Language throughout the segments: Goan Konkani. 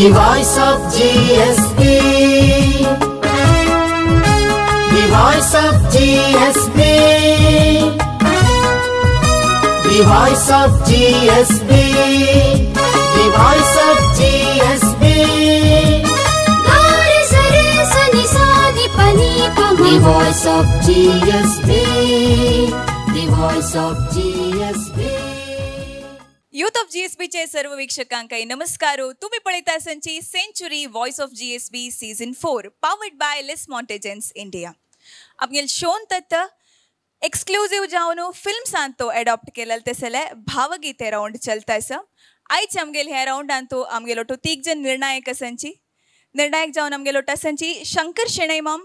The voice of GSB. The voice of GSB. The voice of GSB. The voice of GSB. The voice of GSB. The voice of GSB. Youth of GSB चे सर्व वीक्षकांकाई नमस्कार. तुम्ही पळयता संची century voice of GSB season 4 powered by Les Montagnes India. आमगेल शोन तत्त एक्सक्लुझिव्ह जावन फिल्म्सांत तो एडॉप्ट केलेल तसले भावगीते रावंड चलता आसा. आयज आमगेल ह्या रावंडांत तो आमगेलो तो तीग जण निर्णायक आसांची. निर्णायक जावन आमगेलो आसांची शंकर शेणैमाम.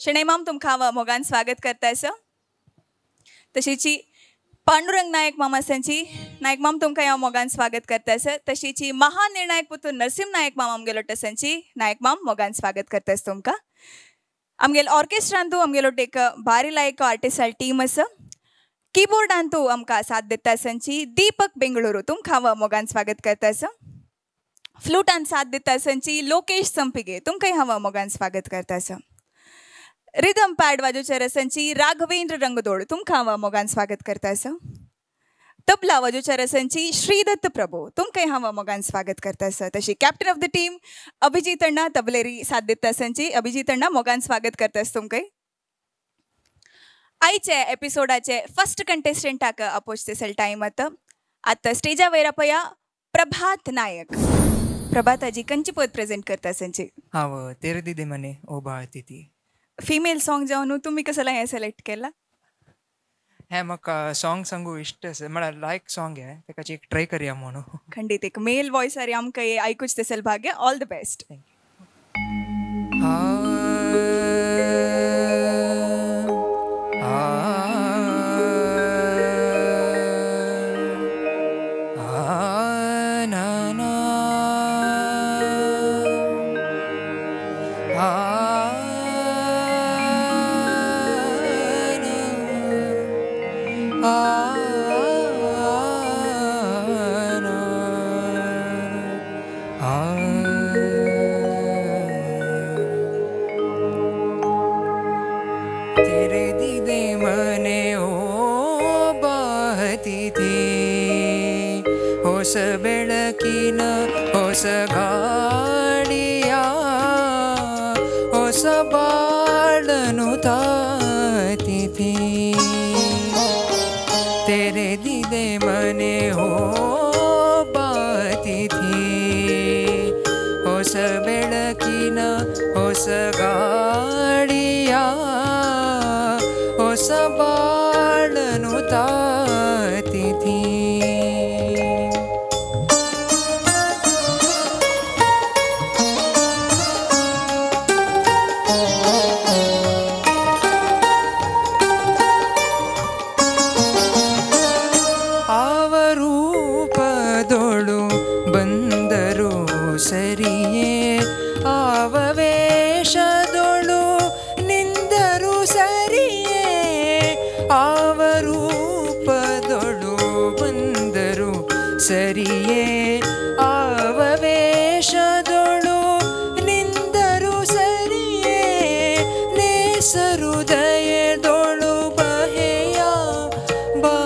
शेणैमाम तुमकां हांव मोगान स्वागत करता आसा. तशीची पांडुरंग नायक मामा आसांची. नायक माम तुमकां हांव मोगान स्वागत करता आसा. तशीची महानिर्णायक पुतूर नरसिंह नायक मामा आमगेलो आसांची. नायक माम मोगान स्वागत करता आसा तुमकां. आमगेल ऑर्केस्ट्रांतू आमगेलो एक भारी लायक आर्टिस्टाल टीम आसा. कीबोर्डांतू आमकां साथ दिता आसांची दीपक बेंगळुरू. तुमकां हांव मोगान स्वागत करता आसा. फ्लुटान साथ दिता आसांची लोकेश संपिगे. तुमकांय हांव मोगान स्वागत करता आसा. रिदम पॅड वाजोवचे रसांची राघवेंद्र रंगदोड. तुमकां हांव मोगान स्वागत करता आसा. तबला वाजोवच्या रसांची श्रीदत्त प्रभू. तुमकांय हांव मोगान स्वागत करता आसा. तशी captain of the team Abhijit अण्णा तबलेरी साथ दिता आसांची. अभिजीत अण्णा मोगान स्वागत करता आसा तुमकांय. आयचे एपिसोडाचे फर्स्ट कंटेस्टंटाक अपोच तेसल टायम आतां. आतां स्टेजा वयर पया प्रभात नायक. प्रभात आजी कंची पद प्रेझेंट करता आसांची? हांव तेरे दिदे मने ओ बाळती. फिमेल सॉंग जावन तुम्ही कसला हें सिलेक्ट केला? हे म्हाका सॉंग सांगू इश्ट आसा, म्हळ्यार लायक सॉंग हे तेकाची एक ट्राय करया म्हणून. खंडीत एक मेल वॉयस आरी आमकां हे आयकूच तेसल भाग्य. All the best. तेरे दीदे मने ओ बातिथी होस बेळकिन होस गाडिया होस बाळनु तातिथी. तेरे दीदे मने हो बातिथी होस बेळकिन होस गाडिया होस बाळनु तातिथी. ಆವರೂಪದೊಳು ಬಂದರು ಸರಿಯೇ ಆವವೇಷದೊಳು ನಿಂದರು ಸರಿಯೇ ಆವರೂಪದೊಳು ಬಂದರು ಸರಿಯೇ ಆವವೇಷದೊಳು ನಿಂದರು ಸರಿಯೇ ನೇಸರುದಯದೊಳು ಬಹೆಯ ಬಾ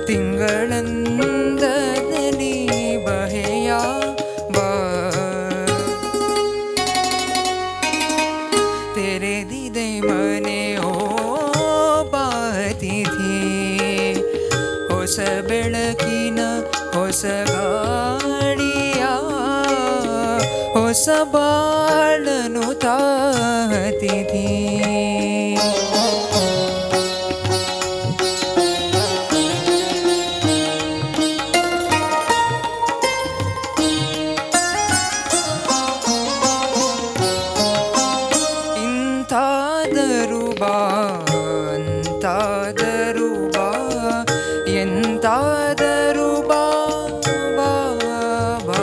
ತಿಂಗಳಂದದಲ್ಲಿ ಬಹೆಯ ಬಾ. तेरे दीदे मने ओ बातिथी होस बेळकिन होस गाडिया होस बाळनु तातिथी. ಇಂತಾದರೂ ಬಾ ಅಂತಾದರೂ ಬಾ ಎಂತಾದರೂ ಬಾ ಬಾ ಬಾ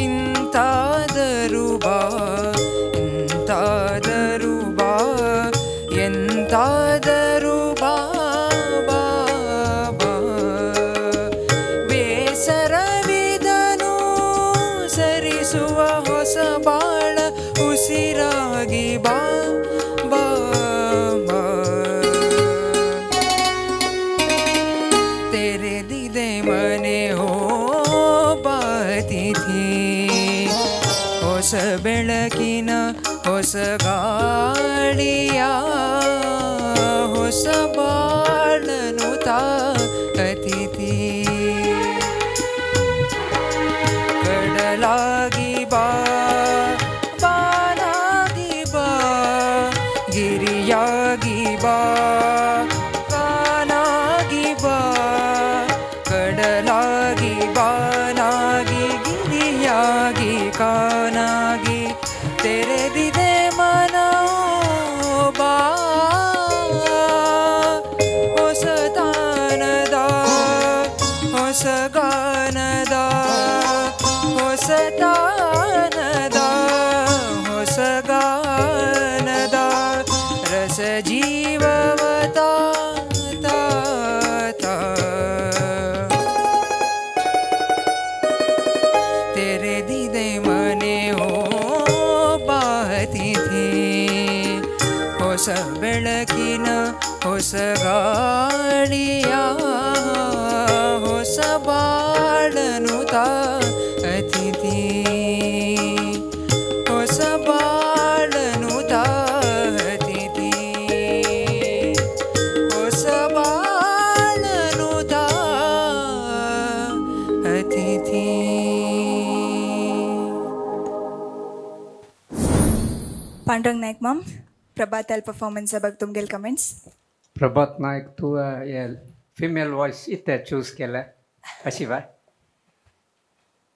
ಇಂತಾದರೂ ಬಾ ಎಂತಾದರೂ दीदे मने हो बातिथी ಹೊಸ ಬೆಳಕಿನ ಹೊಸ ಗಾಳಿಯ ಹೊಸ ಬಾಳನು ತಾ ಅತಿಥಿ ಕಡಲಾಗಿ ಬಾ ಬಾನಾಗಿ ಬಾ ಗಿರಿಯಾಗಿ ಬಾ ಕಾನಾಗಿ ಬಾ ಕಡಲಾಗಿ ಬಾನಾಗಿ ಗಿರಿಯಾಗಿ ಕಾನಾಗಿ ತೆರೆದಿದೆ ಮನೋ ಬಾ ಹೊಸ ತಾನದ ಹೊಸ ಗಾನದ ಹೊಸ ತಾನದ ಹೊಸ ಗಾನದ ರಸ ಜೀವವತಾ ತಾ ತಾ ತೆರೆದಿದೆ ಮನೆ ಹೋ ಬಾತಿಥಿ ಹೊಸ ಬೆಳಕಿನ ಹೊಸ ಗಾಳಿಯ ಹೊಸ ಬಾಳನು ತಾ ಅತಿಥಿ ಹೊಸ ಬಾಳನು ತಾ ಅತಿಥಿ ಹೊಸ ಬಾಳನು ತಾ ಅತಿಥಿ. ಪಾಂಡುರಂಗ್ ನಾಯ್ಕ್ ಮಾಮ್, ಪ್ರಭಾತ್ ಅಲ್ ಪರ್ಫಾರ್ಮೆನ್ಸ್ ಬಗ್ಗೆ तुमगेल कमेंट्स. प्रभात नायक तूं हे फिमेल वॉयस इतले चूज केले अशी बाय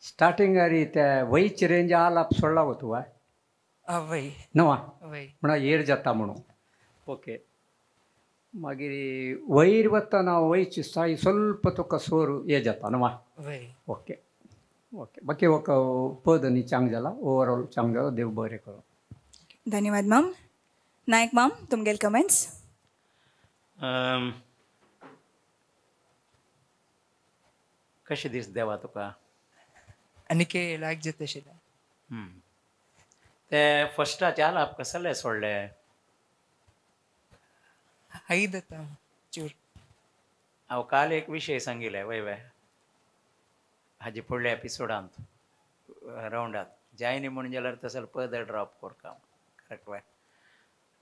स्टार्टिंगारी ते वयच रेंज आलाप सोडला गो तुवें वय न्हू वय म्हणून येर जाता म्हणून ओके. मागीर वयर वतना वयच साई ಸ್ವಲ್ಪ तुका सोर हे जाता न्हू वय ओके ओके. बाकी ఒక पद न्ही चांग जाला ओवरऑल चांग जाला. देव बरें करूं. धन्यवाद माम. नायक माम तुमगेल कमेंट्स. कशें दीस देवा तुका? आनीक लायक जाता आशिल्लें. ते फस्टाचे आलाप कसले सोडले? हाय जाता चूर. हांव काल एक विशय सांगिल्ले वय वय हाजे फुडल्या एपिसोडांत रावंडात जायनी म्हूण जाल्यार तसो पद ड्रॉप करता करेक्ट वय.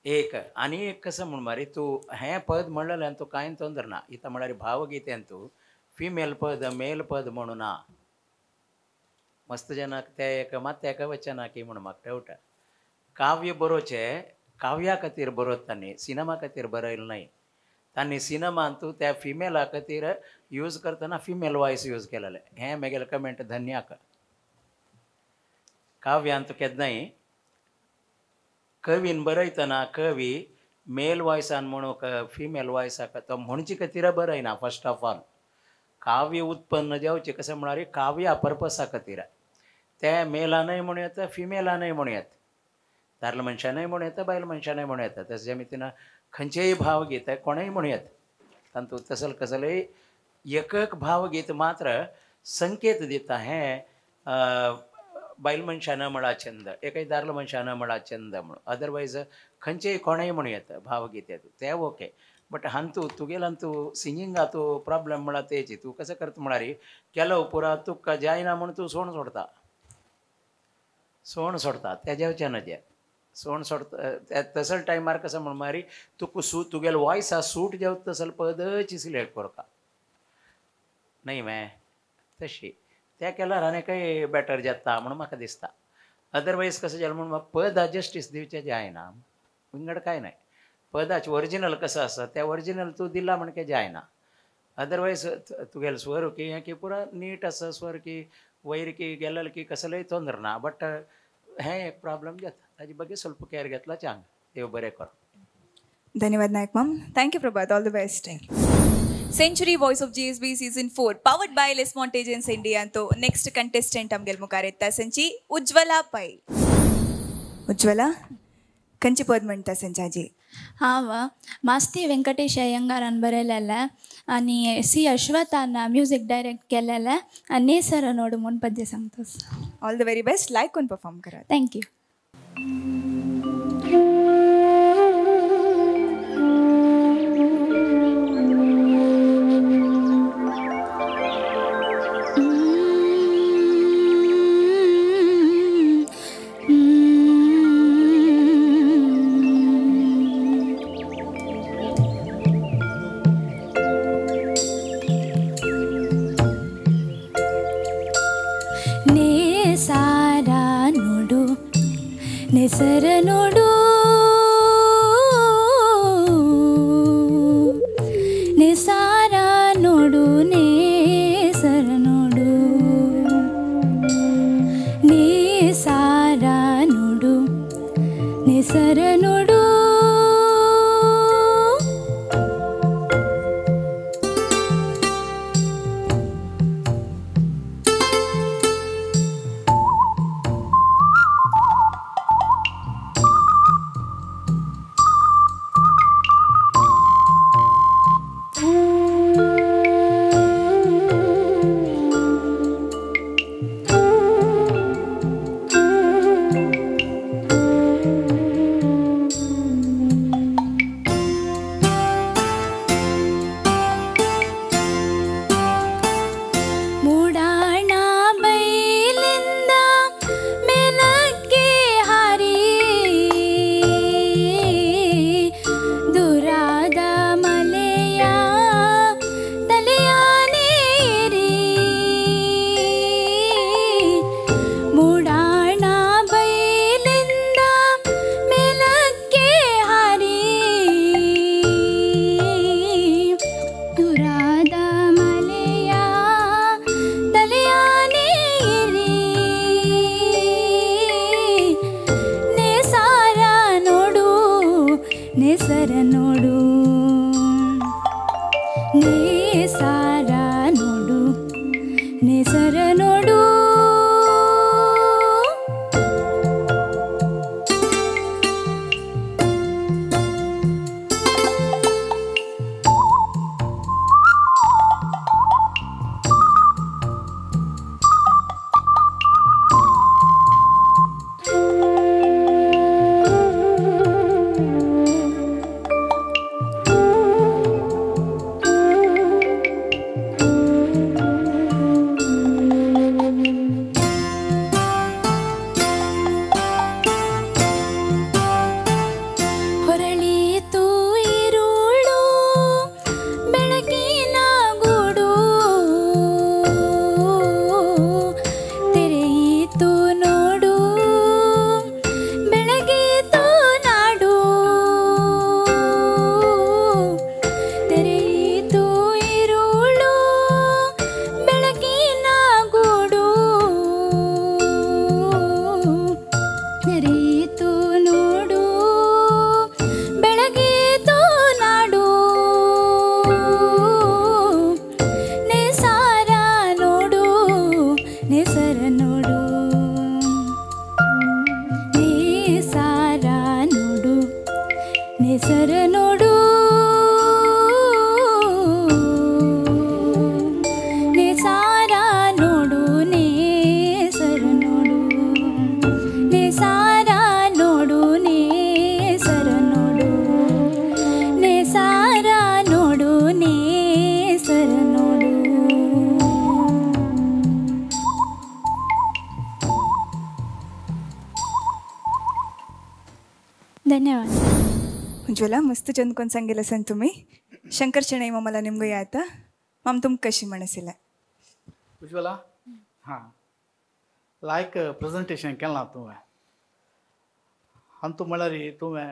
एक आनी एक कसं म्हूण मारी तूं हें पद म्हणलें तूं कांय तोंदर ना. इतां म्हळ्यार भावगीतेन तूं फिमेल पद मेल पद म्हणून ना. मस्त जनाक ते एक मात एका वचना की म्हूण म्हाका डावट. काव्य बरोवचें काव्या खातीर बरोवप तांणी सिनेमा खातीर बरयलें न्हय. तांणी सिनेमान तूं त्या फिमेला खातीर यूज करतना फिमेल वॉयस यूज केलेलें. हें म्हगेलें कमेंट धन्याक. काव्यान तूं केन्नाय कवीन बरयतना कवी मेल वॉयसान म्हणूंक फिमेल वॉयसाक तो म्हणचे खातीर बरयना. फर्स्ट ऑफ ऑल काव्य उत्पन्न जावचें कशें म्हळ्यार काव्या पर्पसा खातीर तें मेलानय म्हणूं येता फिमेलानय म्हणूं येता दादलो मनशानय म्हणूं येता बायल मनशानय म्हणूं येता. तशें जमितीन खंयचेय भावगीत कोणेय म्हणूं येता तातूंत तसले कसलेय एकक भावगीत मात्र संकेत दिता हें बायल मनशान म्हळा छंद एकय दादलो मनशान म्हळा छंद म्हणून. अदरवायज खंयचेय कोणेय म्हणूं येता भावगीत तें ओके. बट हांतू तुगेल्यान तूं सिंगिंगा तूं प्रॉब्लम म्हळ्यार तेची तूं कसं करता म्हळ्यार केलो पुरा तुका जायना म्हूण तूं सोण सोडता सोण सोडता तेज्या नजे सोण सोडता तसल टायमार कसं म्हण मारी तुका सू तुगेलो वॉयस सूट जावता तसल पदची सिलेक्ट करता न्हय मे तशी त्या केल्यार आनी काय बेटर जाता म्हणून म्हाका दिसता. अदरवायज कसं जालें म्हूण म्हाका पदा जस्टीस दिवचें जायना विंगड कांय न्हय. पदाचें ओरिजिनल कसं आसा तें ओरिजिनल तूं दिला म्हण काय जायना. अदरवायज तुगेलो स्वर की हें की पुरा नीट आसा स्वर की वयर की गेलेल की कसलेय तोंदर ना. बट हें एक प्रॉब्लम जाता ताजे बगे ಸ್ವಲ್ಪ केअर घेतला चांग. देव बरें कर. धन्यवाद Naik ma'am. Thank you Prabhat. All the best. Thank you. Century voice of GSB season 4 powered by Lesmont agents India अंतो नेक्स्ट कंटेस्टेंट आमगेल मुखार येता संची उज्ज्वला पै. उज्ज्वला खंयचे पद म्हणटा संचाजी? हांव मास्ती वेंकटेश अय्यंगारान बरयलेलें आनी सी अश्वथान म्युजीक डायरेक्ट केलेलें आनी नेसर नोड म्हूण पद्य सांगता. All the very best. लायक करून परफॉर्म करात. Thank you. ನೆಸರ ನೋಡು ನೆಸಾರ ನೋಡು ನೇಸರ ನೋಡು ನೇಸಾರ ನೋಡು ನೆಸರ ನೋಡು. ನೆಸರ ನೋಡು ನೇಸಾರ ನೋಡು ನೆಸರ ನೋಡು. ಹೊರಳೀತು ಇರುಳು ಬೆಳಕಿನ ಗೂಡು ತೆರೆಯಿತು ನೋಡು ಬೆಳಗಿತು ನಾಡು ತೆರೆಯಿತು ಇರುಳು ಬೆಳಕಿನ ಗೂಡು ತೆರೆಯಿತು ನೋಡು ಬೆಳಗಿತು ನಾಡು ನೆಸಾರ ನೋಡು ನೆಸರ ನೋಡು ನೇಸಾರ ನೋಡು ನೆಸರ ನೋಡು ನೇಸಾರ ನೋಡು ನೇಸರ ನೋಡು ನೇಸಾರ ನೋಡು ನೇಸರ ನೋಡು ನೇಸಾರ ನೋಡು ನೇಸರ ನೋಡು. ಧನ್ಯವಾದ. उज्ज्वला मस्त चंद कोण सांगेल असन तुम्ही शंकर शणै मामाला निमगं याता माम तुम कशी म्हणसिला उज्ज्वला हां लायक प्रेजेंटेशन केलां तुवें अंतू म्हळ्यार तुवें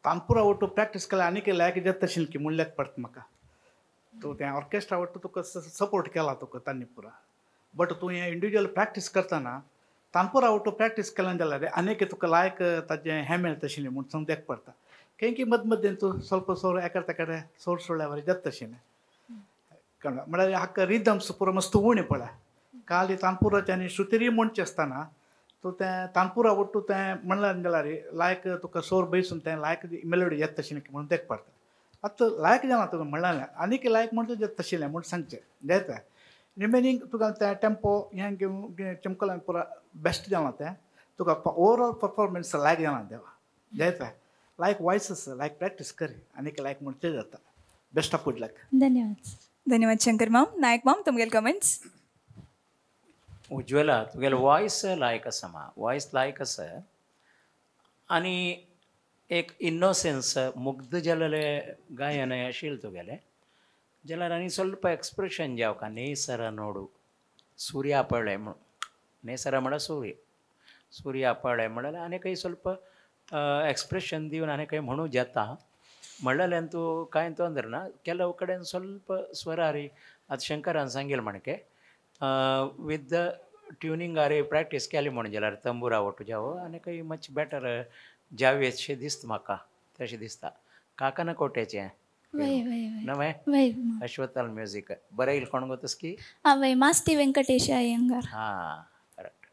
तानपुरा वट्टू प्रॅक्टीस केल्या आनीक लायक जाता आशिल्लें की म्हणल्याक पडटा म्हाका तूं तें ऑर्केस्ट्रा वट्टू तुका सपोर्ट केला तुका तान्नीपुरा बट तूं हें इंडिविज्युअल प्रॅक्टीस करतना तानपुरा वट्टू प्रॅक्टीस केलें जाल्यार आनीक तुका लायक ताजें हें मेळटा आशिल्लें म्हूण समज एक पडटा केंकी मद मदें तूं ಸ್ವಲ್ಪ सोर एका तेकडे सोर सोडल्यावर जाता आशिल्लें कळ्ळें म्हळ्यार हाका रिदम्स पुरो मस्त उणें पळय काली तानपुराचें आनी श्रुतिरी म्हणचें आसतना तूं तें तानपुरा वट्टू तें म्हणलें जाल्यार लायक तुका सोर बैसून तें लायक मेलोडी येता आशिल्लें म्हणून देख पडटा आतां लायक जालां तुका म्हणलें आनीक लायक म्हणटा जाता आशिल्लें म्हूण सांगचें जाता रिमेनींग तुका तें टेम्पो हें चमकलान पुरा बेस्ट जालां तें तुका ओवरऑल परफॉर्मन्स लायक जालां देवा जाता लायक वॉयसीस लायक प्रॅक्टीस कर आनीक लायक म्हणचें जाता बेस्ट ऑफ गुड लक. धन्यवाद. धन्यवाद शंकर माम. नायक माम तुमगेले कमेंट्स. उज्ज्वला तुगेले वॉयस लायक आसा मा वॉयस लायक आसा आनी एक इनोसेन्स मुग्ध जालेले गायन आशिल्लें तुगेलें जाल्यार आनी ಸ್ವಲ್ಪ एक्सप्रेशन जावका नेसर नोडू सूर्या पळय म्हणून नेसर म्हळ्यार सूर्य सूर्या पळे म्हणल्यार आनी ಸ್ವಲ್ಪ एक्सप्रेशन दिवन आनी काही म्हणू जाता म्हणलेल्यान तूं कांय तोंदर ना. ಕೆಲವು कडेन ಸ್ವಲ್ಪ स्वरारी आतां शंकरान सांगेल म्हणके विथ the tuning आरे प्रॅक्टीस केली म्हणून जाल्यार तंबुरा वटू जावो आनी काही मच बेटर जावयेतशें दिसता म्हाका, तशें दिसता. काकाना कोट्याचें नवें अश्वताल म्युजीक बरें येयल कोण गो तसकी? वय मास्ती वेंकटेश अय्यंगार. हां करेक्ट.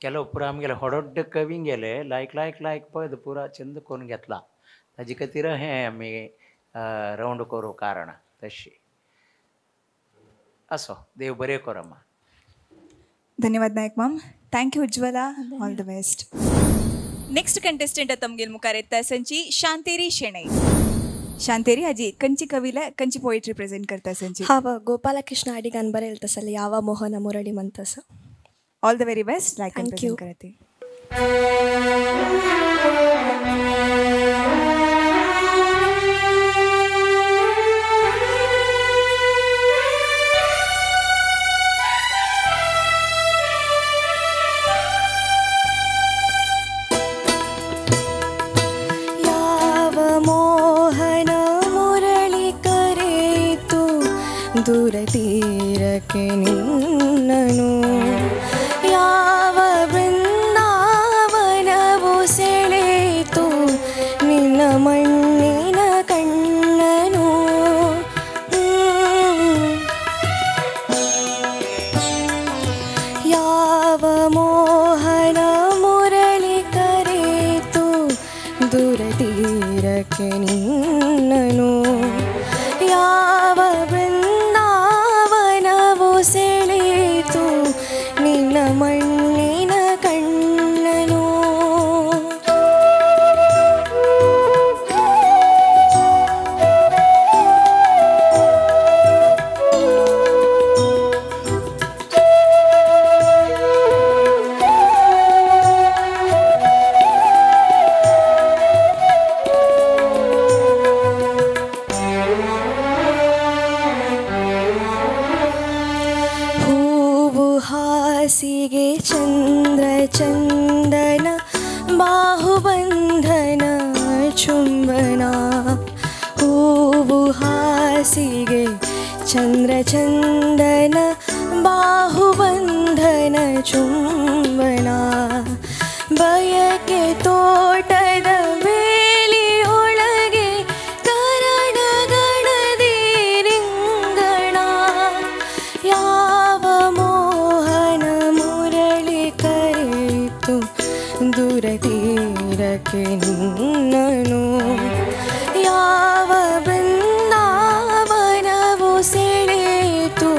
ಕೆಲವು ಪೂರ आमगेले होडोड्ड कवी गेले लायक लायक लायक पद पुरा चंद करून घेतला ताजे खातीर हें आमी रावंड करूं कारण तशी असो. देव बरें कर अम्मा. धन्यवाद Naik ma'am. Thank you Ujwala, all the best. Next contestant तमगेल मुखार येता संची शांतेरी शेणै. शांतेरी हाजी कंची कविला कंची पोएट्री प्रेझेंट करता संची? हांव गोपालकृष्ण अडिगान बरयल तसले यावा मोहन मुरळी म्हणतस. All the very best. Like and present करते. ದೂರ ತೀರಕ್ಕೆ ನಿನ್ನನು ಯಾವ ಬೃಂದಾವನವು ಸೆಳೆಯಿತು ನಿನ್ನ ಮಣ್ಣಿನ ಕಣ್ಣನು. ಯಾವ ಮೋಹನ ಮುರಳಿ ಕರೆಯಿತು ದೂರ ತೀರಕ್ಕೆ ನಿನ್ನನು ಯಾವ ಸೆಳೆಯಿತು ನಿನ್ನ ಮಣ್ಣಿನ ಕಣ್ಣನು. ಹಾಸಿಗೆ ಚಂದ್ರ ಚಂದನ ಬಾಹುಬಂಧನ ಚುಂಬನ ಹೂವು ಹಾಸಿಗೆ ಚಂದ್ರ ಚಂದನ ಬಾಹುಬಂಧನ ಚುಂಬನ ಬಯಕೆ ತೋಟದ ಬೇಲಿಯೊಳಗೆ ಕರಣಗಣದಿ ರಿಂಗಣ ಯಾವ ಮೋಹನ ಮುರಳಿ ಕರೆಯಿತು ದೂರ ತೀರಕ್ಕೆ ನಿನ್ನನು ಯಾವ ಬೃಂದಾವನವು ಸೆಳೆಯಿತು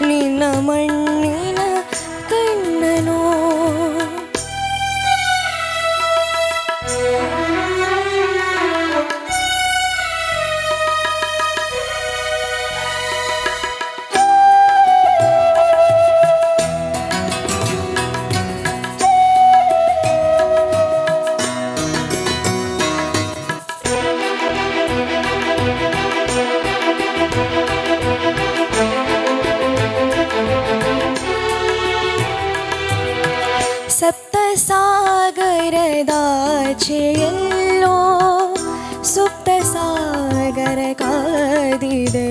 ನಿನ್ನ ಮಣ್ಣಿನ ಕಣ್ಣನು. ಸಪ್ತಸಾಗರದಾಚೆಯೆಲ್ಲೋ ಸುಪ್ತ ಸಾಗರ ಕಾದಿದೆ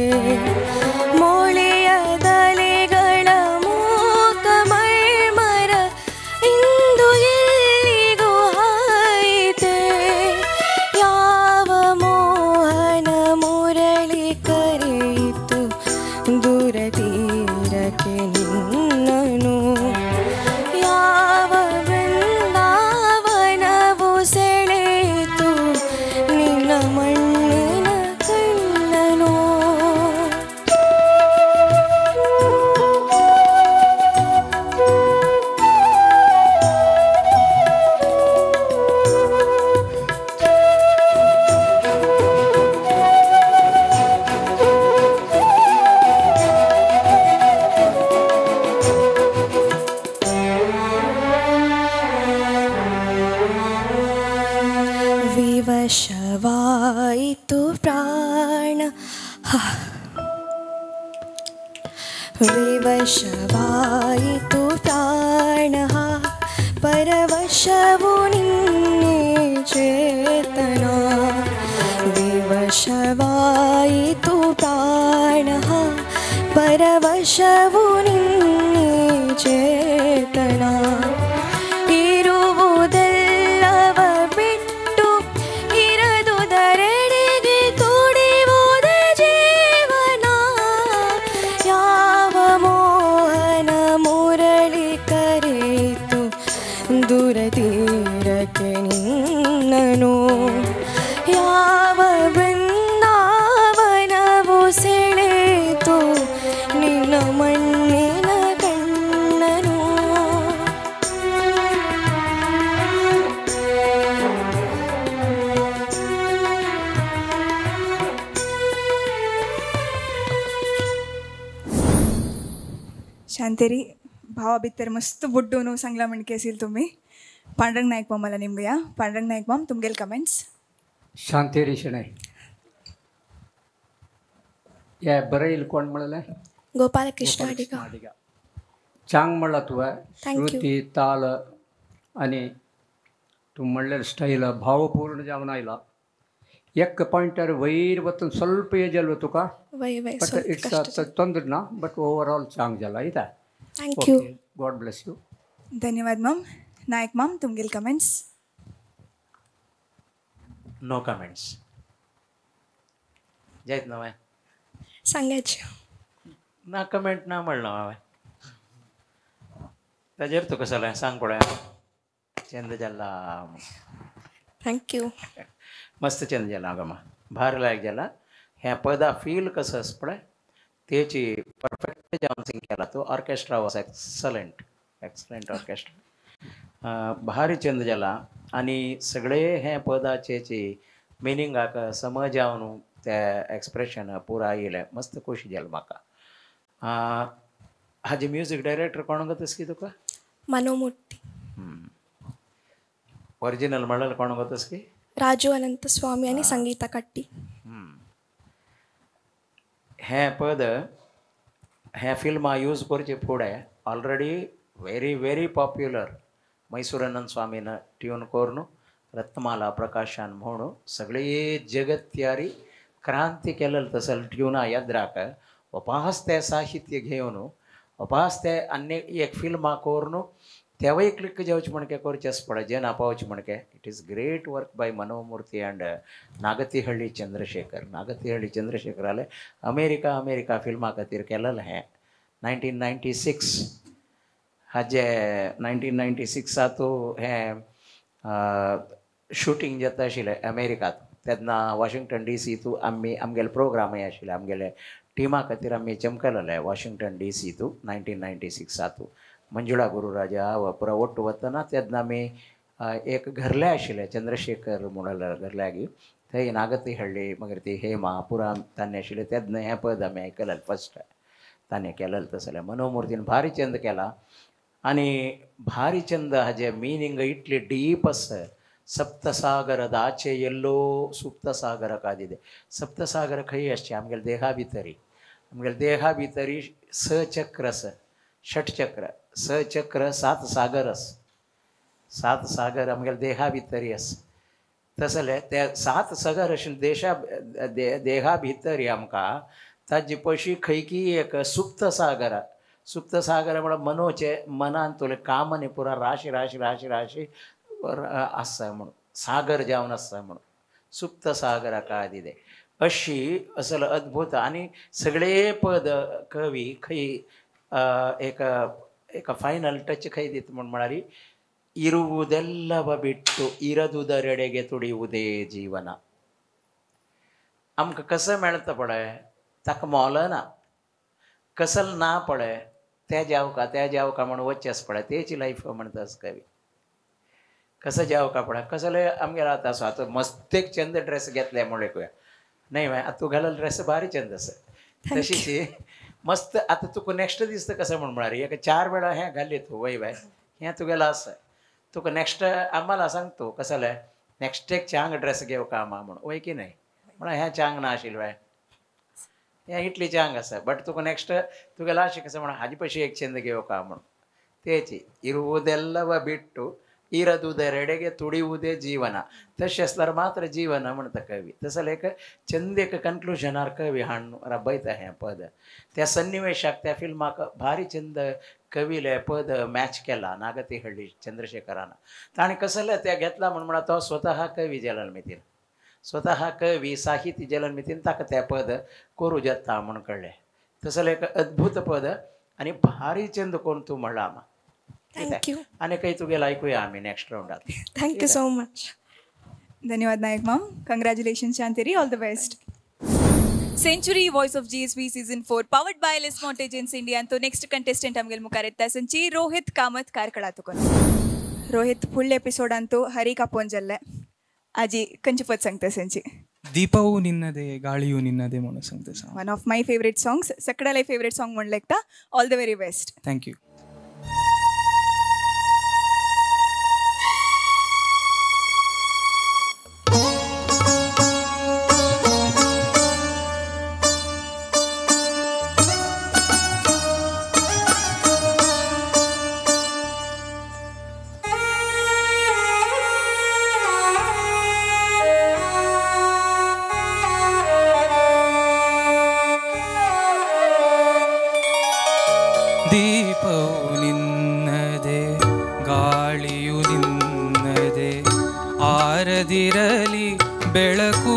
ಮೊಳೆಯ ದಲೆಗಳ ಮೂಕ ಮರ್ಮರ ಇಂದು ಎಲ್ಲಿಗೂ ಹಾಯಿತೆ ಯಾವ ಮೋಹನ ಮುರಳಿ ಕರೆಯಿತು ದೂರ ತೀರಕ್ಕೆ ನಿನ್ನನು ಯಾವ ಬೃಂದಾವನವು ಸೆಳೆಯಿತು ನಿನ್ನ ಮಣ್ಣಿನ ಕಣ್ಣನು. ವಿವಶವಾಯಿತು ಪ್ರಾಣ ವಿವಶವಾಯಿತು ಪ್ರಾಣ ಪರವಶವು ನಿನ್ನೆ ಚೇತನ ವಿವಶವಾಯಿತು ಪ್ರಾಣ ಪರವಶವು ನಿನ್ನೆ ಚೇತನ ಇರುವುದೆಲ್ಲವ ಬಿಟ್ಟು ಇರದುದರೆಡೆಗೆ ತುಡಿಯುವುದೇ ಜೀವನ ಯಾವ ಮೋಹನ ಮುರಳಿ ಕರೆಯಿತು ದೂರತೀರಕ್ಕೆ ನಿನ್ನನು ಯಾವ ಬೃಂದಾವನವು ಸೆಳೆಯಿತು ನಿನ್ನ ಮಣ್ಣಿನ ಕಣ್ಣನು. शांतेरी भावा भितर मस्त बुड्डून सांगला म्हणके असेल तुम्ही. पांडुरंग नायक मामाला निमगया. पांडुरंग नायक माम तुमगेल कमेंट्स. शांतेरी शणै या बरं कोण म्हणलं गोपालकृष्ण अडिगा. चांग म्हणला तुवें Thank you. श्रुती ताल आनी तूं म्हणलें स्टायल भावपूर्ण जावन आयला. एक पॉयंटार वयर वचून ಸ್ವಲ್ಪ ಏಜ್ तुका वय वय बट ಸ್ವಲ್ಪ it's ಕಷ್ಟ. ತೊಂದರೆ ना बट ओवरऑल चांग जाला इता. Thank you. God bless you. धन्यवाद माम. नायक माम तुमगेल कमेंट्स. No comments. जायत ना हांवें सांगायचे ना कमेंट ना म्हणलो हांवें ताजेर तुका जालें सांग पळोवया चंद जाला. Thank you. मस्त चंद जाला गो मा भार लायक जाला. हें पदां फील कसो आसा पळय तेची परफेक्ट जावन सिंग केला तो. Orchestra was excellent excellent orchestra भारी चंद जाला. आनी सगळे हे पदाचे मिनिंगाक समज जावन ते एक्सप्रेशन पुरा येयलें. मस्त खोशी जाली म्हाका. हाजे म्युजीक डायरेक्टर कोण गो तस की तुका? मनोमूर्ती. ओरिजिनल म्हणल्यार कोण गो तस की? राजू अनंत स्वामी आनी संगीता कट्टी. हें पद हें फिल्मां यूज करचे फुडें already very very popular. Mysore Anant स्वामीन ट्यून करून रत्नमाला प्रकाशन म्हणून सगळे जगत्यारी क्रांती केलेलं तसं ट्युना याद्राक अपास ते साहित्य घेवन अपास ते आनी एक फिल्मां करून तेवय क्लिक जावचे म्हणके करचें आसा पळय जेन्ना पावचें म्हणके. It is great work by Manomurthy and Nagathihalli Chandrashekar. Nagathihalli चंद्रशेखराले America America फिल्मा खातीर केलेलें हें 1996 हाजे 1996 हें शूटिंग जाता आशिल्लें अमेरिकात. तेन्ना वॉशिंग्टन डी सी तूं आमी आमगेले प्रोग्रामय आशिल्ले आमगेले टिमा खातीर आमी चमकलेले वॉशिंग्टन डी सी तूं 1996 मंजुळा गुरुराजा पुरा ಒಟ್ಟು वतना तेन्ना आमी एक घरले आशिल्लें चंद्रशेखर म्हणून घरल्यागी थंय नागतीहळ्ळी मागीर ती हेमा पुरा तांणी आशिल्लें. तेन्ना हें पद आमी आयकलें फस्ट ताणें केलें तसलें. मनोमूर्तीन भारी चंद केला आनी भारी चंद हाजें मिनींग इतलें डीप आसा. सप्तसागरदाचे येल्लो सुप्तसागर कादिದೆ. सप्तसागर खंय आसचें आमगेले देहा भितरी. आमगेले देहा भितरी स चक्र आसा षटचक्र स चक्र सात सागर आसा. सात सागर आमगेले देहा भितरी आसा. तसले ते सात सागर आशिल्ले देशा देहा भितरी आमकां ताजे पशी खंयकी एक सुप्त सागर. सुप्त सागर म्हळ्यार मनोचे मनान तुले कामने पुरा राशी राशी राशी राशी आसा म्हणून सागर जावन आसा म्हणून सुप्त सागरा कादिದೆ अशी असल अद्भुत. आनी सगळे पद कवी खंय एक एक फायनल टच खंय दित म्हूण म्हळ्यार ಇರುವುದೆಲ್ಲವ ಬಿಟ್ಟು ಇರದುದರೆಡೆಗೆ ತುಡಿಯುವುದೇ ಜೀವನ. आमकां कसं मेळता पळय ताका मोल ना. कसल ना पळय तें जावका तें जावका म्हूण वचचें आसा पळय तेची लायफ म्हणटा कवी. कसं जावका पळय कसले आमगेर आतां आसा आतां मस्त एक चंद ड्रेस घेतले म्हूण एकूया न्हय आतां तूं घालल ड्रेस भारी चंद आसा तशीच मस्त. आतां तुका नेक्स्ट दिसता कसं म्हूण म्हळ्यार एक 4 वेळा हें घाली तूं वय बाय हें तुगेलें आसा तुका नेक्स्ट आम्हाला सांगतो कसलें नेक्स्ट एक चांग ड्रेस घेवका आमा म्हूण वय की न्हय म्हळ्यार हें चांग ना आशिल्लें बाय हें इतली चांग आसा बट तुका नेक्स्ट तुगेलें अशें कसं म्हण हाजे पयशे एक चंद घेवका म्हूण तेची ಇರುವುದೆಲ್ಲವ ಬಿಟ್ಟು ಇರದುದರೆಡೆಗೆ ತುಡಿಯುವುದೇ ಜೀವನ तशें आसल्यार मात्र जीवन म्हणटा कवी. तसो एक चंद एक कन्क्लुजनार कवी हाडून रबयता हें पद. त्या सन्निवेशाक त्या फिल्माक भारी चंद कवीले पद मॅच केला नागतीहळ्ळी चंद्रशेखरान. ताणें कसलें त्या घेतला म्हण म्हणा तो स्वतः कवी जलनमितीन, स्वतः कवी साहित्य जलनमितीन ताका त्या पद करूं जाता म्हूण कळ्ळें. तसलें एक अद्भुत पद आनी भारी चंद कोण तूं म्हणला आमा. Thank you. आनी काही तुगेलं ऐकूया आम्ही next राऊंडात. Thank you so much. धन्यवाद Nayak ma'am. Congratulation Shanteri, all the best. Century voice of GSB season 4 powered by Lismont agency India Antu next contestant आमगेल मुखार येता संची रोहित कामत ಕಾರ್ಕಳ तुकोन. रोहित फुडले एपिसोड अंतू हरी कापोन जल्ले आजी कंचे पद सांगता संची. ದೀಪವು ನಿನ್ನದೇ ಗಾಳಿಯು ನಿನ್ನದೇ म्हणून सांगता. One of my favourite songs, सगळ्याला फेवरेट सॉंग म्हणले. All the very best. Thank you. ದೀಪವು ನಿನ್ನದೇ ಗಾಳಿಯು ನಿನ್ನದೇ ಆರದಿರಲಿ ಬೆಳಕು,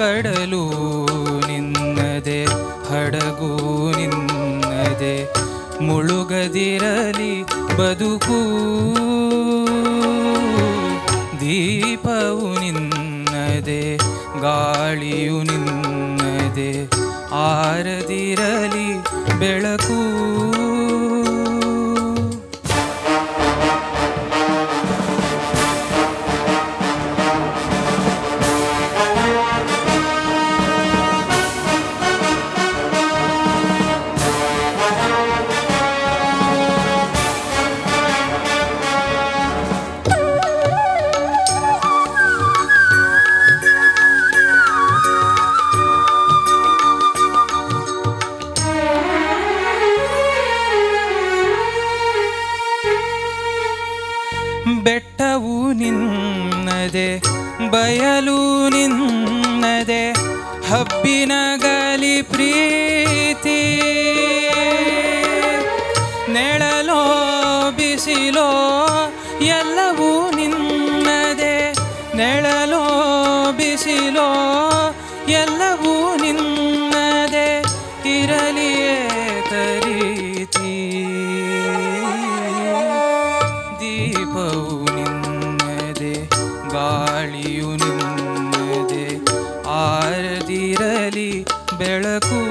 ಕಡಲು ನಿನ್ನದೇ ಹಡಗು ನಿನ್ನದೇ ಮುಳುಗದಿರಲಿ ಬದುಕು. ದೀಪವು ನಿನ್ನದೇ ಗಾಳಿಯು ನಿನ್ನದೇ ಆರದಿರಲಿ ಬೆಳಕು. ಬೆಟ್ಟವು ನಿನ್ನದೆ ಬಯಲು ನಿನ್ನದೆ ಹಬ್ಬಿನ ಗಲಿ ಪ್ರೀತಿ, ನೆಳಲೋ ಬಿಸಿಲೋ ಎಲ್ಲವೂ ನಿನ್ನದೆ, ನೆಳಲೋ ಬಿಸಿಲೋ ಎಲ್ಲವೂ ನಿನ್ನದೆ ಇರಲಿ ಏಕರೀತಿ. ದೀಪವು ನಿನ್ನದೆ ಗಾಳಿಯು ನಿನ್ನದೆ ಆರದಿರಲಿ ಬೆಳಕು.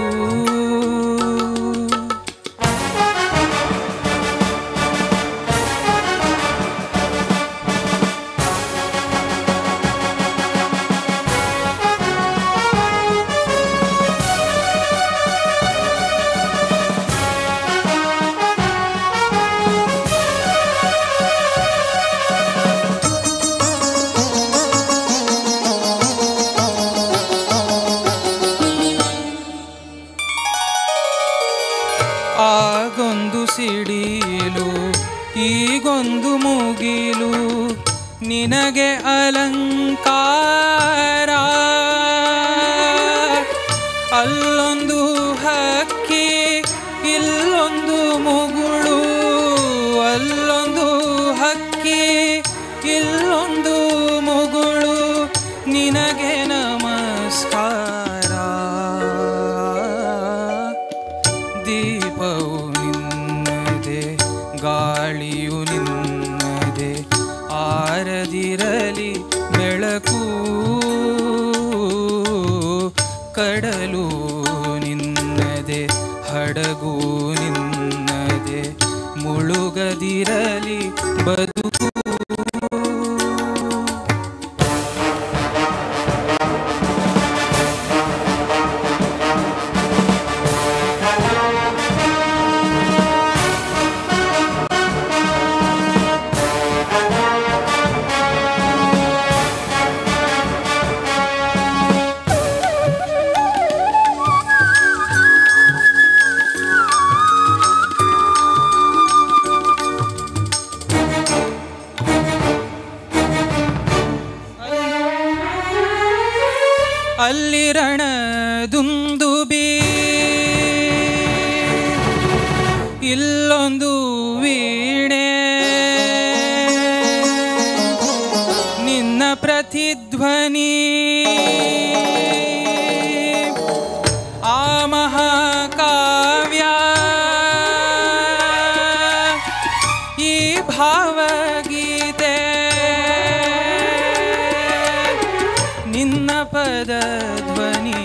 ಆಗೊಂದು ಸಿಡಿಲು ಈಗೊಂದು ಮುಗಿಲು ನಿನಗೆ ಅಲಂಕಾರ, ಅಲ್ಲೊಂದು ಹಕ್ಕಿ ಇಲ್ಲೊಂದು ಮುಗುಳು, ಅಲ್ಲೊಂದು ಹಕ್ಕಿ ಇಲ್ಲೊಂದು ಮುಗುಳು ನಿನಗೆ ನಮಸ್ಕಾರ. ದೀಪವು ನಿನ್ನದೇ ಗಾಳಿಯು ನಿನ್ನದೇ ಆರದಿರಲಿ ಬೆಳಕು, ಕಡಲು ನಿನ್ನದೇ ಹಡಗು ನಿನ್ನದೇ ಮುಳುಗದಿರಲಿ ಬದುಕು. ರಣದುಂದುಬಿ ಇಲ್ಲೊಂದು ವೀಣೆ ನಿನ್ನ ಪ್ರತಿಧ್ವನಿ ಆ ಮಹಾಕಾವ್ಯ ಈ ಭಾವಗೀತೆ ನಿನ್ನ ಪದಧ್ವನಿ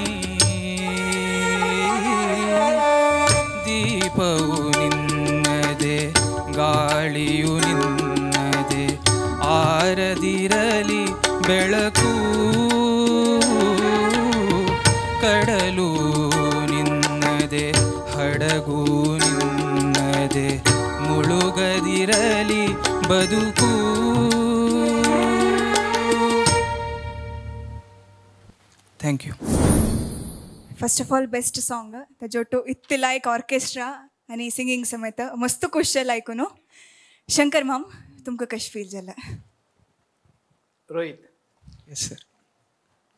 ದೀಪವು ನಿನ್ನದೆ ಗಾಳಿಯು ನಿನ್ನದೆ ಆರದಿರಲಿ ಬೆಳಕು ಕಡಲು ನಿನ್ನದೆ ಹಡಗು ನಿನ್ನದೆ ಮುಳುಗದಿರಲಿ ಬದುಕು. Thank you. First of all best song ತಜೋಟು ಇತ್ತು ಲೈಕ್ ಆರ್ಕೆಸ್ಟ್ರಾ आनी सिंगिंग समेत मस्त खुश जाला आयकून. शंकर माम तुमकां कशें फील जालें? रोहित. Yes sir.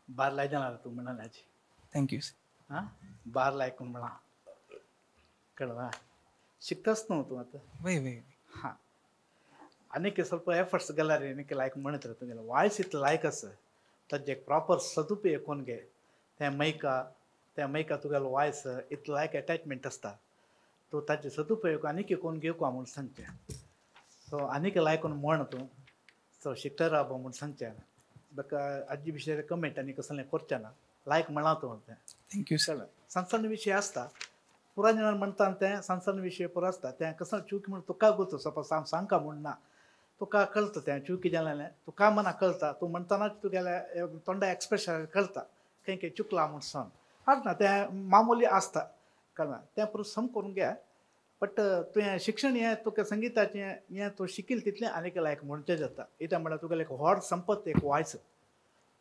बार लायजना तूं म्हणाल्याची. Thank you sir. हां बार लायकून म्हणा कळ्ळा शिकताच न्हू तूं आतां. वय वय. हां आनीक ಸ್ವಲ್ಪ एफर्ट्स गेल्यार आनीक लायक म्हणत रे तुगेलें वॉयस इतलें लायक आसा ताजें एक प्रॉपर सदुपयोग कोन्न घे. तें मैका त्या मैका तुगेलो वॉयस इतलो लायक एटॅचमेंट आसता तो ताजें सदुपयोग आनीक कोन्न घेवपा म्हूण सांगचें. सो आनीक लायकून म्हण तूं सो शिकता रावपा म्हूण सांगचें. बाका आजी विशयार कमेंट आनी कसलें करचें ना लायक म्हळां तूं तें. Thank you sir. सण सण विशय आसता पुरा जाणां म्हणटा तें सण सण विशय पुरो आसता तें कसलो चूक म्हूण तुका गोतो सपोज हांव सांगका म्हूण ना तुका कळटा तें चुकी जालें तुका मना कळटा तूं म्हणटनाच तुगेलें तोंडा एक्सप्रेशन कळटा खंय खंय चुकलां म्हूण सांग हाड ना तें मामुली आसता कळना तें पुरो सम करून घे. बट तुवें शिक्षण हें तुका संगिताचें हें तूं शिकील तितलें आनीक लायक म्हणचें जाता. कित्याक म्हणल्यार तुगेलें एक व्हड संपत्त एक वॉयस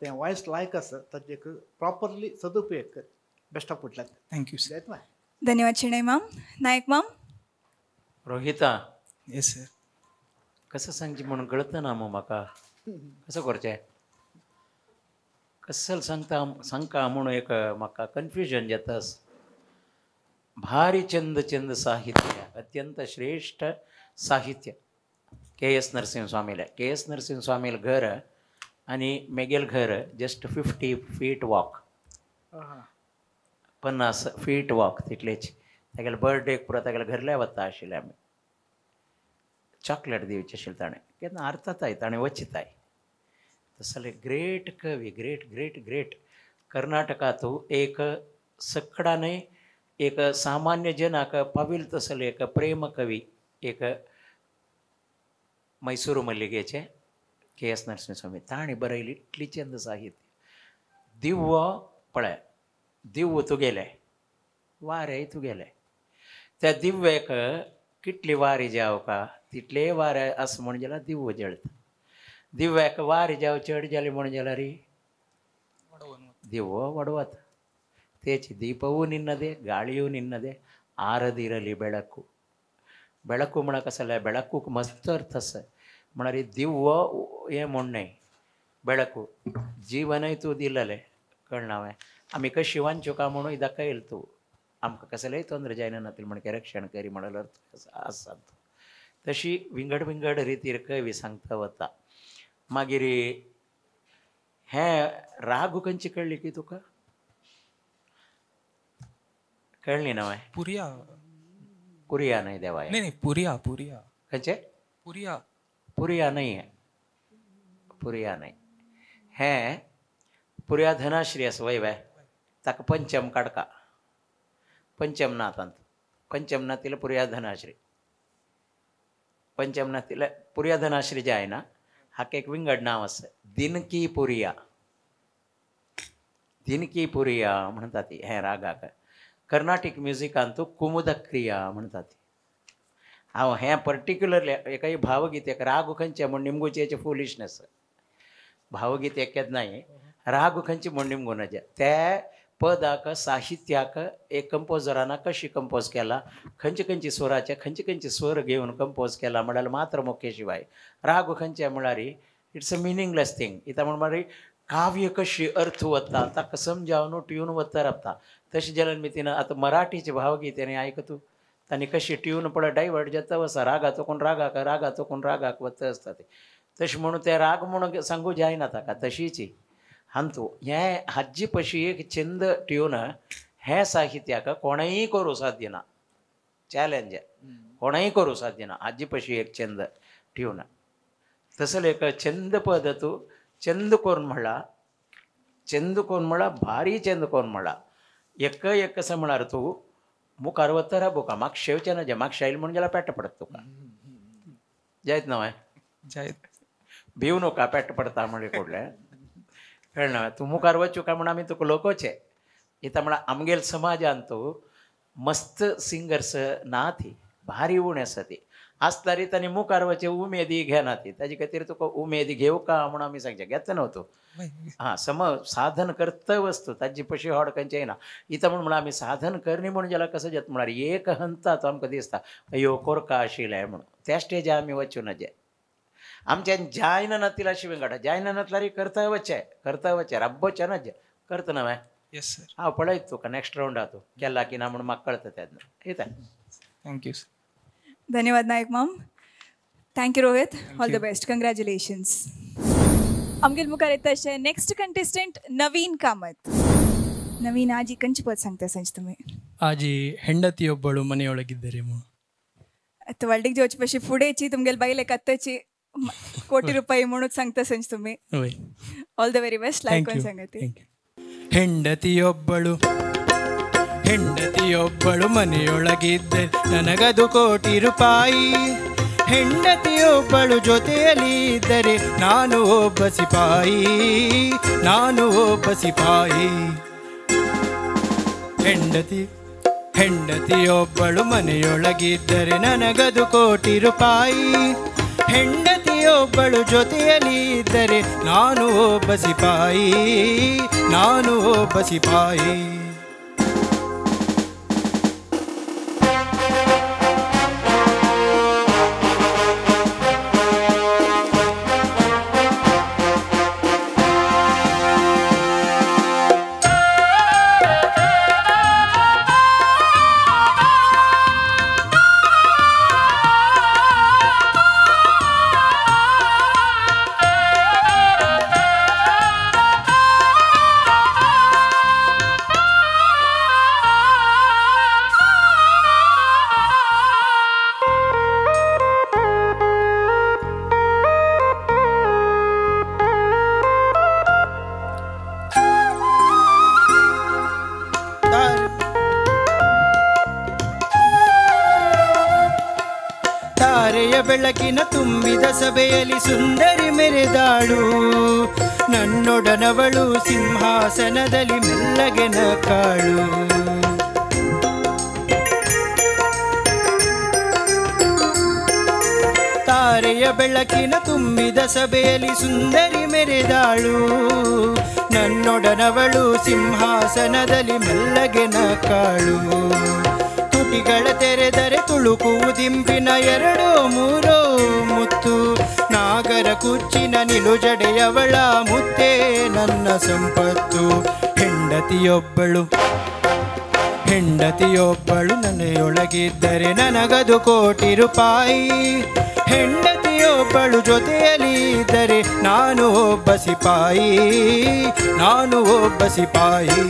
तें वॉयस लायक आसा ताजें प्रॉपरली सदुपयोग कर. Best of good luck. Thank you sir. धन्यवाद शेणै माम. नायक माम. रोहिता. Yes sir. कसं सांगचें म्हणून कळत ना मग म्हाका कसं करचें कसल सांगता सांगका म्हणून एक म्हाका कन्फ्युजन जाता. भारी चंद चंद साहित्य अत्यंत श्रेष्ठ साहित्य के एस नरसिंहस्वामीला. के एस नरसिंहस्वामीला घर आणि मेगेल घर just 50 fit walk 50 fit walk तितलेच. तागेले बर्थडेक पुरो तागेले घरल्या वता आशिल्ले आमी. चॉकलेट दिवचें आशिल्लें ताणें केन्ना अर्थाताय ताणें वचिताय. तसले ग्रेट कवी ग्रेट ग्रेट ग्रेट कर्नाटकांतू एक सकडा न्हय एक सामान्य जनाक पाविल तसले एक प्रेम कवी एक मैसूर मल्लिगेचे के एस नरसिंहस्वामी ताणें बरयली इतली चंद साहित्य. दिव्व पळय दिव्व तुगेलें वारें तुगेलें त्या दिव्याक कितली वारी जावं का तितले वारे आसा म्हण जाल्यार दिव्व जळता. दिव्याक वारी जावं चड जाली म्हण जाल्यार दिव्व वडवता. तेच ದೀಪವೂ ನಿನ್ನದೇ ಗಾಳಿಯೂ ನಿನ್ನದೇ ಆರದಿರಲಿ ಬೆಳಕು. ಬೆಳಕು म्हणा कसं ಬೆಳಕು मस्त अर्थ आसा म्हळ्यार दिव्व हें म्हण न्हय ಬೆಳಕು जीवनय तूं दिलेलें कळना हांवें आमी कशी वांचूका म्हणून दाखयल तूं आमकां कसलेंय तोंद्र जायना नातलें म्हण रक्षण करी म्हणल्यार अर्थ आसा तशी विंगड विंगड रितीर कवी सांगता वता. मागीर हें राग खंयची कळ्ळी की तुका कळ्ळी ना हांवें? पुरिया. पुरिया न्हय देवाय. नाही नाही पुरिया पुरिया खंयचे? पुरिया. पुरिया न्हय पुरिया न्हय हें पुरिया धनाश्री आसा वय वय ताका पंचम काडका पंचम ना तांत पंचम ना तिला पुरिया धनाश्री पंचम ना तिला पुरिया धनाश्री जे आहे ना हाका एक विंगड नांव आसा दिनकी पुरिया. दिनकी पुरिया म्हणटा ती हें रागाक. कर्नाटीक म्युजिकांत कुमुदक्रिया म्हणटा ती. हांव हें पर्टिक्युलरली एकय भावगीत एक राग खंयचें म्हूण निमगुचें फुलिशनेस भावगीत एक केन्नाय राग खंयचें म्हूण निमगू नजे ते पदाक साहित्याक एक कंपोजरान कशी कंपोज केला खंयचे खंयचे स्वराचे खंयचे खंयचे स्वर घेवन कंपोज केला म्हळ्यार मात्र मुख्य शिवाय राग खंयचे म्हळ्यार it's a meaningless thing. इता म्हण मागीर काव्य कशी अर्थ वता ताका समजावन ट्यून वता रावता तशें जाल्यार मितीन आतां मराठीचे भावगीत आनी आयकतू तांणी कशी ट्यून पळय डायवर्ट जाता वसा रागाचो कोण रागाक रागाचो कोण रागाक वता आसता ते तशें म्हणून ते राग म्हणून सांगू जायना ताका तशीच हांतू हें हाजी पशी एक छंद ट्यून हें साहित्याक कोणेंय करूं साध्य ना चॅलेंज कोणेंय करूं साध्य ना हाजी पशी एक छंद ट्यून तसले एक छंद पद तूं चंद करून म्हणला चंद कोण म्हणला भारी चंद कोण म्हणला एक एक कसं म्हणार तूं मुखार वता राबोका म्हाका शेवचें ना जे म्हाका शैल म्हणून जाल्यार पेट पडत तुका जायत ना जायत भिवू नका पेट पडता म्हणजे कोडलें कळना तूं मुखार वचू काय म्हण आमी तुका लोकोचे इतां म्हळ्यार आमगेल समाजान तूं मस्त सिंगर्स ना ती भारी उणें आसा ती आसतारी तांणी मुखार वचे उमेदी घेना ती ताजे खातीर तुका उमेद घेवं का म्हणून आमी सांगचें घेता न्हू तूं हां सम साधन करता वस्तू ताजी पशी हॉड खंयचें येना इतां म्हूण म्हळ्यार आमी साधन करणी म्हणून जाल्यार कसं जाता म्हळ्यार एक हंता तो आमकां दिसता अयो कोरका आशिल्लें म्हणून त्या स्टेजार आमी वचूं नजे आमच्यान जायना नातिला अशी विंगड जायना नातल्यार करता वचे करता वचे रब्बोचे ना करता ना येस सर हांव पळयत तुका नेक्स्ट रावंड तूं केला की ना म्हणून म्हाका कळटा तेन्ना येता thank you sir. धन्यवाद Naik ma'am. Thank you Rohit. All the best. Congratulations. आमगेल मुखार येता अशें नेक्स्ट कंटेस्टंट नवीन कामत. नवीन आजी कंचे पद सांगता सांज तुमी? आजी ಹೆಂಡತಿಯೊಬ್ಬಳು ಮನೆಯೊಳಗಿದ್ದರೆ. आतां वल्डीक जेवचे पशी फुडेची तुमगेल बायलेक आत्ताची कोटी रुपये म्हणून सांगता सांज तुमी. All the very best. Like कोण सांगता. ಹೆಂಡತಿಯೊಬ್ಬಳು ಹೆಂಡತಿಯೊಬ್ಬಳು ಮನೆಯೊಳಗಿದ್ದರೆ ನನಗದು ಕೋಟಿ ರೂಪಾಯಿ. ಹೆಂಡತಿಯೊಬ್ಬಳು ಜೊತೆಯಲ್ಲಿ ಇದ್ದರೆ ನಾನು ಒಬ್ಬ ಸಿಪಾಯಿ, ನಾನು ಒಬ್ಬ ಸಿಪಾಯಿ. ಹೆಂಡತಿಯೊಬ್ಬಳು ಮನೆಯೊಳಗಿದ್ದರೆ ನನಗದು ಕೋಟಿ ರೂಪಾಯಿ. ಹೆಂಡತಿಯೊಬ್ಬಳು ಜೊತೆಯಲ್ಲಿ ಇದ್ದರೆ ನಾನು ಒಬ್ಬ ಸಿಪಾಯಿ, ನಾನು ಒಬ್ಬ ಸಿಪಾಯಿ. ಬೆಳಕಿನ ತುಂಬಿದ ಸಭೆಯಲ್ಲಿ ಸುಂದರಿ ಮೆರೆದಾಳು, ನನ್ನೊಡನವಳು ಸಿಂಹಾಸನದಲ್ಲಿ ಮೆಲ್ಲಗೆ ನಕಾಳು. ತಾರೆಯ ಬೆಳಕಿನ ತುಂಬಿದ ಸಭೆಯಲ್ಲಿ ಸುಂದರಿ ಮೆರೆದಾಳು, ನನ್ನೊಡನವಳು ಸಿಂಹಾಸನದಲ್ಲಿ ಮೆಲ್ಲಗೆ ನಕಾಳು. ತುಟಿಗಳ ತೆರೆದರೆ ತುಳುಕುವುದಿಂಪಿನ ಎರಡೋ ಮೂರೋ ಮುತ್ತು, ನಾಗರ ಕುಚ್ಚಿನ ನಿಲುಜಡೆಯವಳ ಮುತ್ತೇ ನನ್ನ ಸಂಪತ್ತು. ಹೆಂಡತಿಯೊಬ್ಬಳು ಹೆಂಡತಿಯೊಬ್ಬಳು ನನ್ನೆಯೊಳಗಿದ್ದರೆ ನನಗದು ಕೋಟಿ ರೂಪಾಯಿ. ಹೆಂಡತಿಯೊಬ್ಬಳು ಜೊತೆಯಲ್ಲಿ ಇದ್ದರೆ ನಾನು ಒಬ್ಬ ಸಿಪಾಯಿ, ನಾನು ಒಬ್ಬ ಸಿಪಾಯಿ.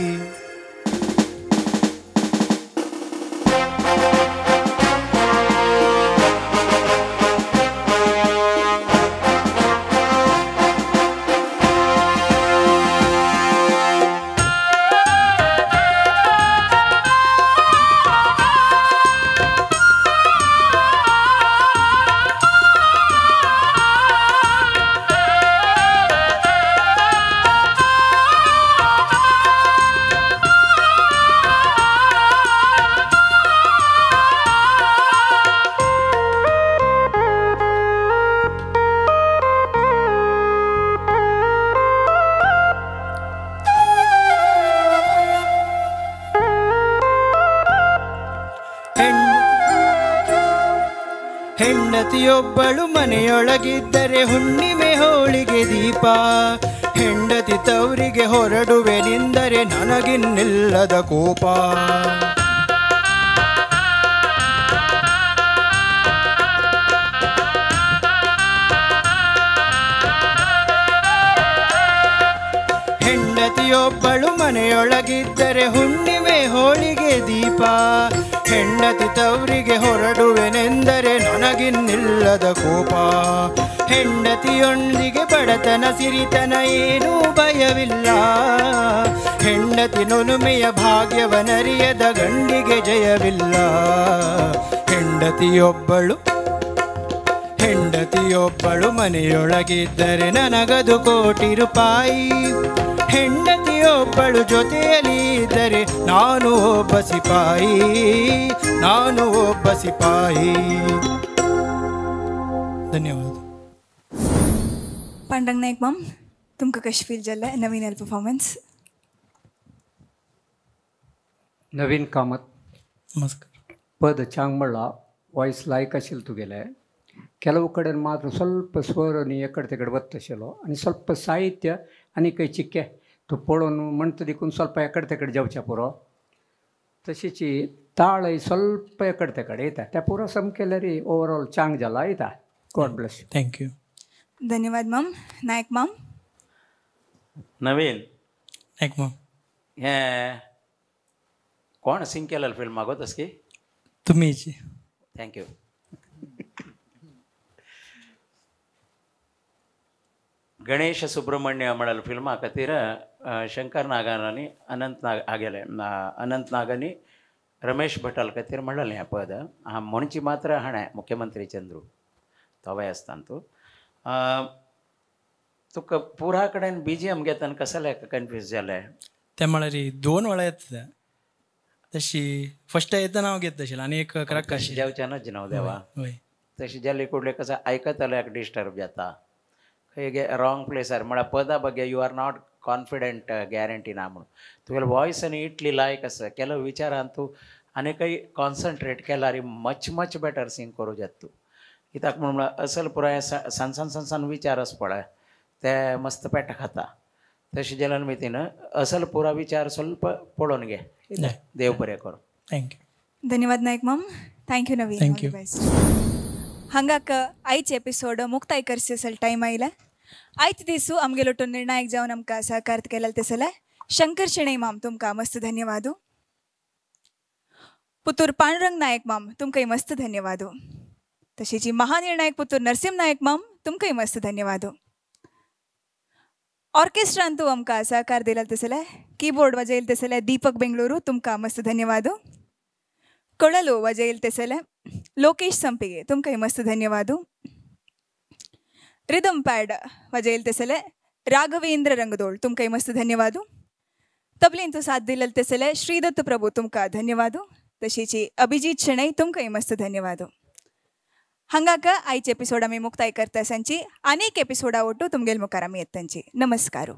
ಹೆಂಡತಿಯೊಬ್ಬಳು ಮನೆಯೊಳಗಿದ್ದರೆ ಹುಣ್ಣಿಮೆ ಹೋಳಿಗೆ ದೀಪ, ಹೆಂಡತಿ ತವರಿಗೆ ಹೊರಡುವೆನೆಂದರೆ ನನಗಿನ್ನಿಲ್ಲದ ಕೋಪ. ಹೆಂಡತಿಯೊಬ್ಬಳು ಮನೆಯೊಳಗಿದ್ದರೆ ಹುಣ್ಣಿಮೆ ಹೋಳಿಗೆ ದೀಪ. ಹೆಂಡತಿ ತವರಿಗೆ ಹೊರಡುವೆನೆಂದರೆ ನನಗಿನ್ನಿಲ್ಲದ ಕೋಪ. ಹೆಂಡತಿಯೊಂದಿಗೆ ಬಡತನ ಸಿರಿತನ ಏನೂ ಭಯವಿಲ್ಲ. ಹೆಂಡತಿ ನುಲುಮೆಯ ಭಾಗ್ಯವನರಿಯದ ಗಂಡಿಗೆ ಜಯವಿಲ್ಲ. ಹೆಂಡತಿಯೊಬ್ಬಳು ಮನೆಯೊಳಗಿದ್ದರೆ ನನಗದು ಕೋಟಿ ರೂಪಾಯಿ. ಹೆಂಡತಿಯೊಬ್ಬಳು ಜೊತೆಯಲ್ಲಿ ಇದ್ದರೆ ನಾನು ಒಬ್ಬ ಸಿಪಾಯಿ, ನಾನು ಒಬ್ಬ ಸಿಪಾಯಿ. ಧನ್ಯವಾದ. पांडुरंग नायक माम, तुमकां कशें फील जालें नवीन परफॉर्मन्स? नवीन कामत, नमस्कार. पद चांग म्हणला, वॉयस लायक आशिल्लें तुगेलें. ಕೆಲವು ಕಡೆ ಮಾತ್ರ ಸ್ವಲ್ಪ ಸ್ವರ ನೀ ಎಕಡೆ ತೆಕಡೆ ಒತ್ತಶलो आनी ಸ್ವಲ್ಪ ಸಾಹಿತ್ಯ आनी खंय चिक्के तूं पळोवन म्हणटा देखून ಸ್ವಲ್ಪ एकडे तेकडे जावचें पुरो. तशीच ताळय ಸ್ವಲ್ಪ एकडे तेकडे येता त्या पुरो सामकें रे ओवरऑल चांग जाला येता. God bless you. Thank you. धन्यवाद माम. नायक माम. नवीन नायक माम, हें कोण सिंग केलें फिल्म गो तसकी? तुमीच. Thank you. Ganesha Subrahmanya म्हळ्यार फिल्मा खातीर शंकर नागान आनी अनंत नाग आगेले अनंत नागानी रमेश भटाल खातीर म्हणलें हें पद. म्हणची मात्र हाणें मुख्यमंत्री चंद्रू तोवय आसतना तूं तुका पुरा कडेन बीजीएम घेतना कसलें कन्फ्यूज जालें? तें म्हळ्यार दोन वेळा येता तशी. फर्स्ट येतना हांव घेता आशिल्लें आनी एक क्रक आशिल्लें. जेवच्यानच न्हू देवा, तशें जालें कुडलें कसं आयकतल्याक डिस्टर्ब जाता. खंय रॉंग प्लेसार म्हळ्यार पदा बगे you are not confident guarantee ना म्हणून तुगेलो वॉयस आनी इतली लायक आसा. केलो विचारान तूं आनी खंय कॉन्सन्ट्रेट केल्यार मच मच बेटर सिंग करूं जाता तूं. कित्याक म्हूण म्हळ्यार असल पुराय सान सान सान सान विचार आसा पळय ते मस्त पेट खाता. तशें जाल्यार मितीन असल पुरा विचार स्वल्प पळोवन घे. देव बरें करूं. Thank you. धन्यवाद नायक माम. Thank you Naveen. Thank you. हांगाक आयचे एपिसोड मुक्ताय करचे असल टायम आयला. आयत दिसू आमगेलो निर्णायक जावन आमकां सहकार केलें तसले शंकर शेणै माम तुमकां मस्त धन्यवाद. पुतूर पांडुरंग नायक माम तुमकांय मस्त धन्यवाद. तशीच महानिर्णायक पुतूर नरसिंह नायक माम तुमकांय मस्त धन्यवाद. ऑर्केस्ट्रांतू आमकां सहकार दिला तसले कीबोर्ड वाजयल तसले दीपक बेंगळुरू तुमकां मस्त धन्यवाद. ಕೊಳಲು ವಜೈಲ್ ತೆಸಲೆ ಲೋಕೇಶ್ ಸಂಪಿಗೆ ತುಮಕೈ ಮಸ್ತ್ ಧನ್ಯವಾದ. ರಿದಮ್ ಪ್ಯಾಡ್ ವಜೈಲ್ ತೆಸಲೆ ರಾಘವೇಂದ್ರ ರಂಗದೋಳ್ ತುಮಕೈ ಮಸ್ತ್ ಧನ್ಯವಾದ. ತಬ್ಲಿಂತು ಸಾಥ್ ದಿಲ್ಲಲ್ ತೆಸಲೆ ಶ್ರೀದತ್ತ ಪ್ರಭು ತುಮಕ ಧನ್ಯವಾದ. तशीची अभिजीत शेणै तुमकांय मस्त धन्यवाद. हांगाक आयचे एपिसोड आमी मुक्ताय करता सांची अनेक एपिसोडा ओटू तुमगेल मुखार आमी येता. नमस्कार.